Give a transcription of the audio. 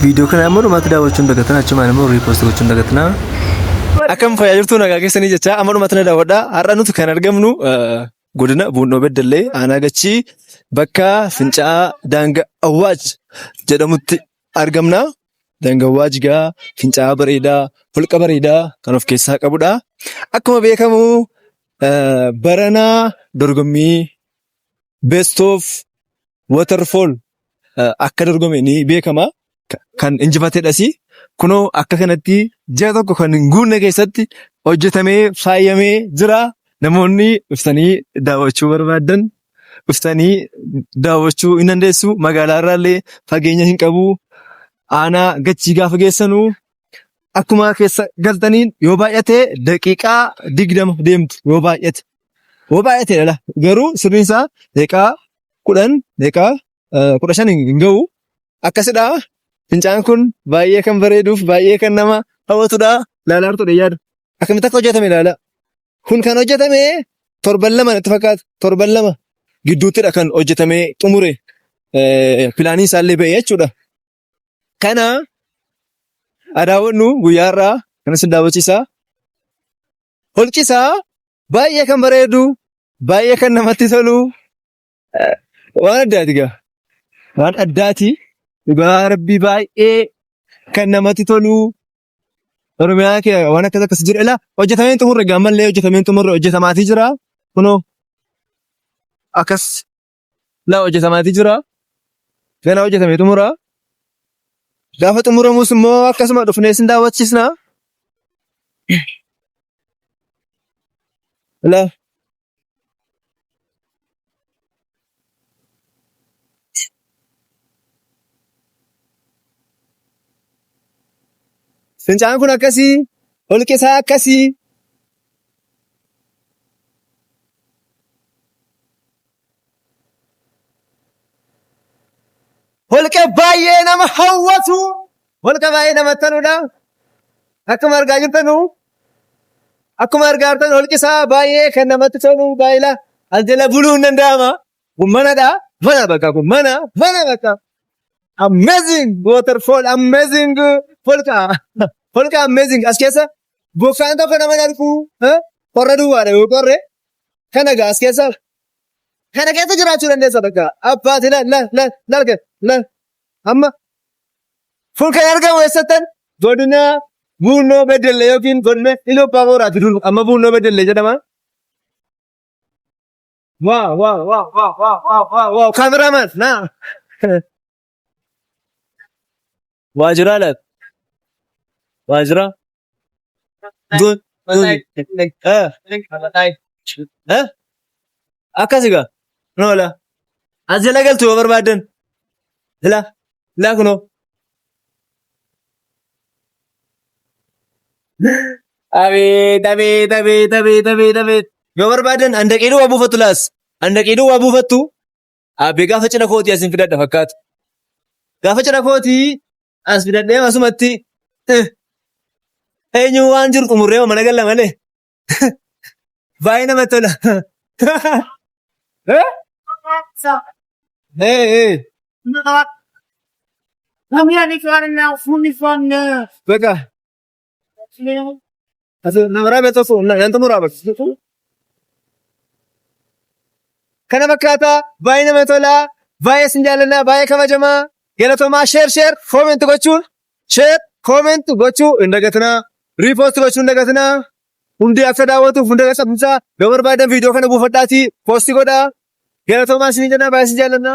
Viidiyoo kana amma dhumaatti daawwachuu hin dagatinaa achumaan immoo repost gochuu hin dagatinaa. Akkam fayyaa jirtu nagaa keessanii jecha amma dhumaatti na daawwadhaa. Har'a nuti kan argamnu godina Buunnoo Beddellee aanaa Gachii bakka Fincaa'aa Daanga Awwaaj jedhamutti argamna. Daanga Awwaaj gaa fincaa'aa bareedaa holqa bareedaa kan of keessaa qabudha. Akkuma beekamu baranaa dorgommii Best of Waterfall akka dorgome ni beekama. Kan injifatedhas. Kunoo akka kanatti ji'a tokko kan hin guunne keessatti hojjetamee faayamee jira. Namoonni dhuftanii daawwachuu barbaaddan dhuftanii daawwachuu hin dandeessu. Magaalaa irraallee fageenya hin qabu. Aanaa gachii gaafa geessanu akkuma keessa galtaniin yoo baay'ate daqiiqaa 20 deemtu yoo baay'ate. Yoo baay'ate dhala. Garuu sirriin isaa daqiiqaa 10 daqiiqaa 15 hin ga'u. Akkasidha. Fincaan kun baay'ee kan bareeduuf baay'ee kan nama hawwatudha. Ilaalaa jirtu yaada. Akkamitti akka hojjetame ilaala. Kun kan hojjetame torban 2 natti fakkaata. Torban 2 gidduuttidha kan hojjetamee xumure. Pilaaniin isaallee ba'e jechuudha. Kana daawwannu guyyaa har'aa kan isin daawwachiisa. Holqi isaa baay'ee kan bareedu, baay'ee kan namatti tolu, waan addaati gaa. Waan addaati. Dhugaa rabbii baay'ee kan namatti tolu. Oromiyaa kee waan akkas akkas jiru. Ilaa hojjetamee hin xumurre gaa ammallee hojjetamee hin xumurre hojjetamaatii jira. Kunoo akkas laa hojjetamaatii jira. Ganaa hojjetamee xumura. Gaafa xumuramus immoo akkasuma dhufnee isin daawwachiisna. Laa. Fincaan kun akkasii, holqi isaa akkasii. Holqa baay'ee nama hawwatu, holqa baay'ee namatti toludha. Akkuma argaa jirtanu, akkuma argaa jirtan holqi isaa baay'ee kan namatti tolu baay'ee as jala buluu hin danda'ama. Kun manadha. Mana bakka kun mana mana bakka. Amazing waterfall, amazing holqa. Holqa amazing as keessa bokkaan tokko nama hin argu. Qorra duwwaadha yoo qorre. Kana gaa as keessa kana keessa jiraachuu dandeessa bakka abbaati laal laal laal laal laal amma kun kan argamu eessattan godina Buunnoo Beddellee yookiin godina Iluu Abbaa Booraati dur amma Buunnoo Beddellee jedhama. Waaw waaw waaw waaw waaw waaw waaw waaw kaameramaan naa. Waajjiraa laata? Waajjiraa? Gun. Eh? Akkas egaa. Kunoo laa. As jala galtu yoo barbaaddan. Laa. Laa kunoo. Abeet abeet abeet abeet abeet abeet. Yoo barbaaddan handaqii duwwaa buufattu laas. Handaqii duwwaa buufattu. Aabbee gaafa cidha kootii asin fidadha fakkaatu. Gaafa cidha kootii as fidadhee asumatti eenyu waan jiru xumurree mana galla malee. Baay'ee namatti tola. Eh? Eh, eh. Bakka. Namarraa tokko nan xumuraa bakka. Kana fakkaata baay'ee nama tola baay'ee isin jaallanna baay'ee kabajamaa galatoomaa share share comment gochuun share comment gochuu hin dagatinaa repost gochuu hin dagatinaa hundi akka daawwatuuf hunda qaqqabsiisaa yoo barbaadan viidiyoo kana buufadhaatii post godhaa galatoomaa isin jenna baay'ee isin jaallanna.